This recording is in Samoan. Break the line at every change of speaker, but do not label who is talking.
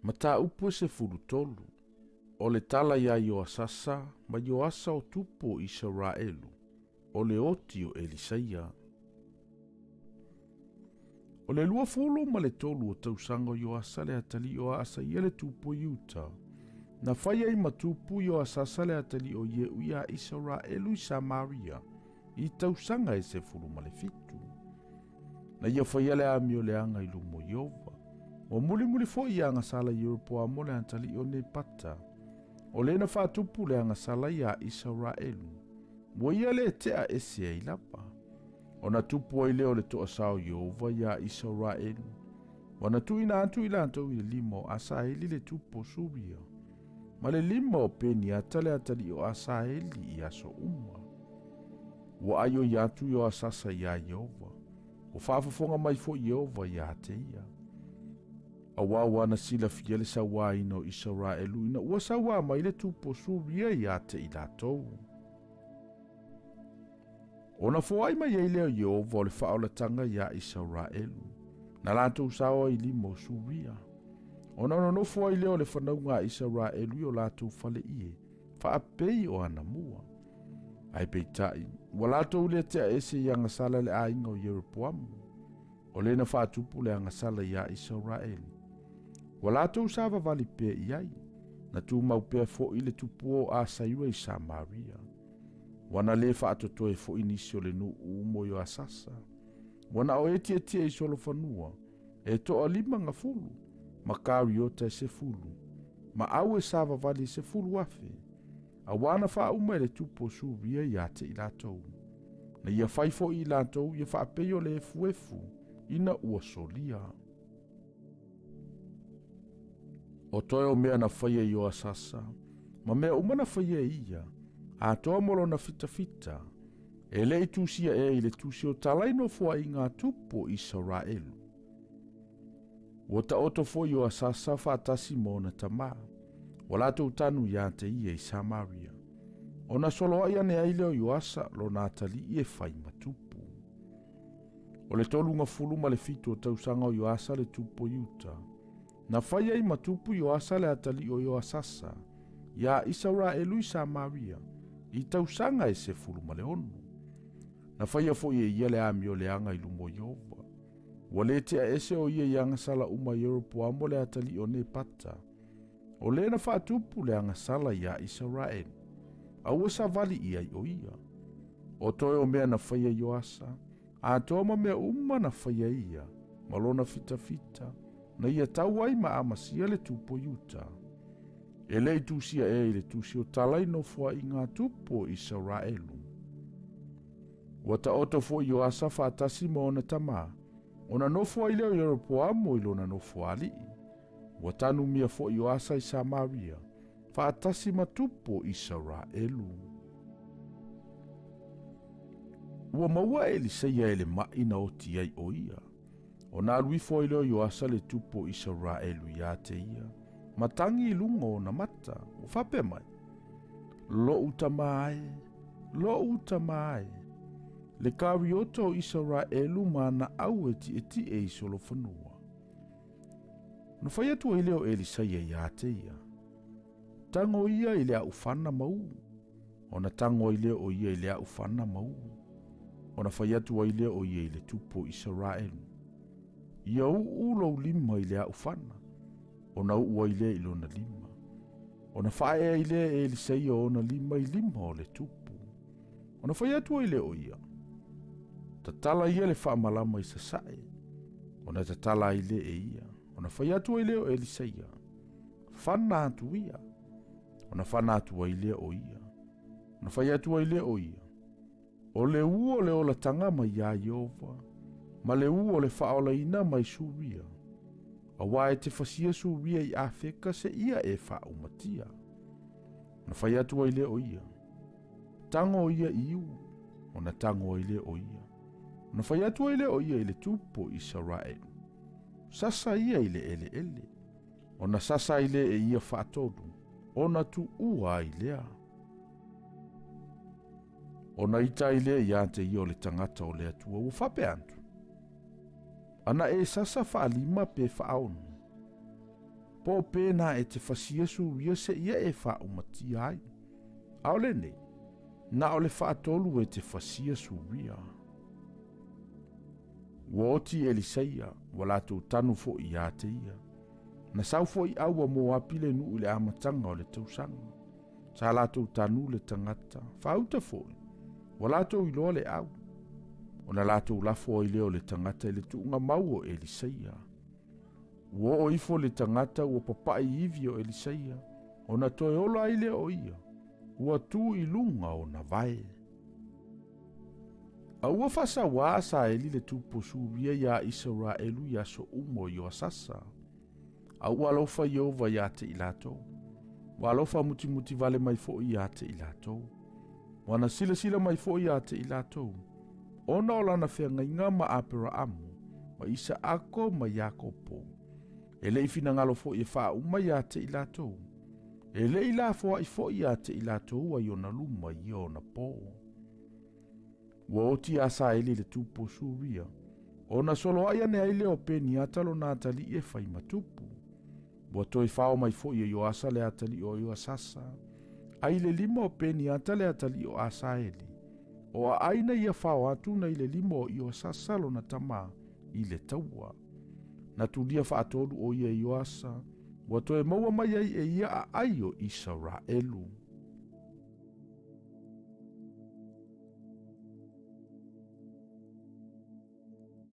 Mataupu e 13, o le tala iā Ioasasa ma Ioasa o tupu o Isaraelu, o le oti o Elisaia. O le 23 o tausaga o Ioasa le atalii o Aasaia le tupu o Iuta, na fai ai ma tupu Ioasasa le atalii o Ieu iā Isaraelu i Samaria i tausaga e 17. Na ia faia le amioleaga i luma o Ieova. Ua mulimuli foi i agasala Ieropoamo le atalii o Nepata, o le na faatupu le agasala iā Isaraelu, ua ia le tea ese ai lava. Ona tupu ai lea o le toasā o Ieova iā Isaraelu, ua na tuuina atu i latou i le lima o Asaeli le tupu o Suria, ma le lima o Peniata le atalii o Asaeli i aso uma. Ua aioi atu Ioasasa iā Ieova, ua faafofoga mai foi Ieova iā te ia. Auā ua na silafia le sauāina o Isaraelu ina ua sauā mai le tupu o Suria iā te i latou. Ona foai mai ai lea o Ieova o le faaolataga iā Isaraelu, na latou sao ai i lima o Suria. Ona nonofo ai lea o le fanauga a Isaraelu i o latou fale ie, faapei o anamua. Ae peitai, ua latou le tea ese i agasala le aiga o Ieropoamu, o le na faatupu le agasala iā Isaraelu. Ua latou savavali pea i ai, na tumau pea foi le tupua o Asaira i Samaria. Ua na lē faatotoe foi nisi o le nuu mo Ioasasa. Ua na o e tietie i solofanua, e toalima gafulu, ma kariota e 10, ma au e savavali e 10,000, auā na faauma e le tupu o Suria iā te i latou. Na ia fai foi i latou ia faapei o le efuefu ina ua solia. O toe o mea na faia i Ioasasa, ma mea uma na faia e ia, atoa mo lona fitafita, e le i tusia ea i le tusi o tala i nofoaiga a tupu o Isaraelu. Ua taoto foi Ioasasa faatasi ma ona tamā, ua latou tanu iā te ia i Samaria. Ona soloai ane ai lea o Ioasa lona atalii e fai ma tupu. O le 37 o tausaga o Ioasa le tupu o Iuta, na fai ai ma tupu Ioasa le atalii o Ioasasa iā Isaraelu i Samaria i tausaga e 16. Na faia foi e ia le amioleaga i luma o Ieova. Ua le tea ese o ia i agasala uma a Ieropoamo le atalii o Nepata, o le na faatupu le agasala iā Isaraelu, a ua savali i ai o ia. O toe o mea na faia Ioasa, atoa ma mea uma na faia ia, ma lona fitafita, na ia tau ai ma Amasia le tupu o Iuta. E le i tusia ea i le tusi o tala i nofoaiga a tupu o Isaraelu. Ua taoto foi Ioasa faatasi ma ona tamā, ona nofo ai lea o Ieropoamo i lona nofoalii. Ua tanumia foi Ioasa i Samaria, faatasi ma tupu o Isaraelu. Ua maua e Elisaia e le maʻi na oti ai o ia. Ona alu ifo ai lea o Ioasa le tupu o Isaraelu iā te ia, ma tagi i luga o ona mata, ua faapea mai, Loʻu tamā e, loʻu tamā e, le kariota o Isaraelu ma ana au e tietie i solofanua. Ona fai atu ai lea o Elisaia iā te ia, Tago ia i le aʻufana ma uu. Ona tago ai lea o ia i le aʻufana ma uu. Ona fai atu ai lea o ia i le tupu o Isaraelu, Ia uu lou lima i le aʻufana. Ona uu ai lea i lona lima. Ona faaee ai lea e Elisaia ona lima i lima o le tupu. Ona fai atu ai lea o ia, Tatala ia le faamalama i sasae. Ona tatala ai lea e ia. Ona fai atu ai lea o Elisaia, Fana atu ia. Ona fana atu ai lea o ia. Ona fai atu ai lea o ia, O le u o le olataga mai iā Ieova, ma le u o le faaolaina mai Suria, auā e te fasia Suria i Afeka seia e faaumatia. Ona fai atu ai lea o ia, Tago ia i u, ona tago ai lea o ia. Ona fai atu ai lea o ia i le tupu o Isaraelu, Sasa ia i le eleele. Ona sasa ai lea e ia faatolu, ona tuua ai lea. Ona ita ai lea iā te ia o le tagata o le Atua, ua faapea atu, Ana e sasa faalima pe faaono. Po o pēnā e te fasia Suria seia e faaumatia ai. A o lenei, na o le faatolu e te fasia Suria. Ua oti Elisaia, ua latou tanu foʻi iā te ia. Na sau foʻi ʻau a Moapi le nuʻu i le amataga o le tausaga. Sa latou tanu le tagata, faauta foʻi, ua latou iloa le ʻau. Ona latou lafo ai lea o le tagata i le tuuga mau o Elisaia. Ua oo ifo le tagata ua papaʻi ivi o Elisaia, ona toe ola ai lea o ia, ua tu i luga ona vae. A ua faasauā Asaeli le tupu o Suria iā Isaraelu i aso uma o Ioasasa. A ua alofa Ieova iā te i latou. Ua alofa mutimuti vale mai foʻi iā te i latou. Ua na silasila mai foʻi iā te i latou, ona o lana feagaiga ma Aperaamu, ma Isaako ma Iakopo. E le i finagalo foʻi e faauma iā te i latou. E le i lafoaʻi foʻi iā te i latou ai ona luma i ona pō. Ua oti iā Saeli le tupu o Suria, ona soloaʻi ane ai lea o Peniata lona atalii e fai ma tupu. Ua toe fao mai foʻi e Ioasa le atalii o Ioasasa, a i le lima o Peniata le atalii o Asaeli, o aʻai na ia fao atu na i le lima o Ioasasa lona tamā i le taua. Na tulia faatolu ʻo ia e Ioasa, ua toe maua mai ai e ia aʻai o Isaraelu.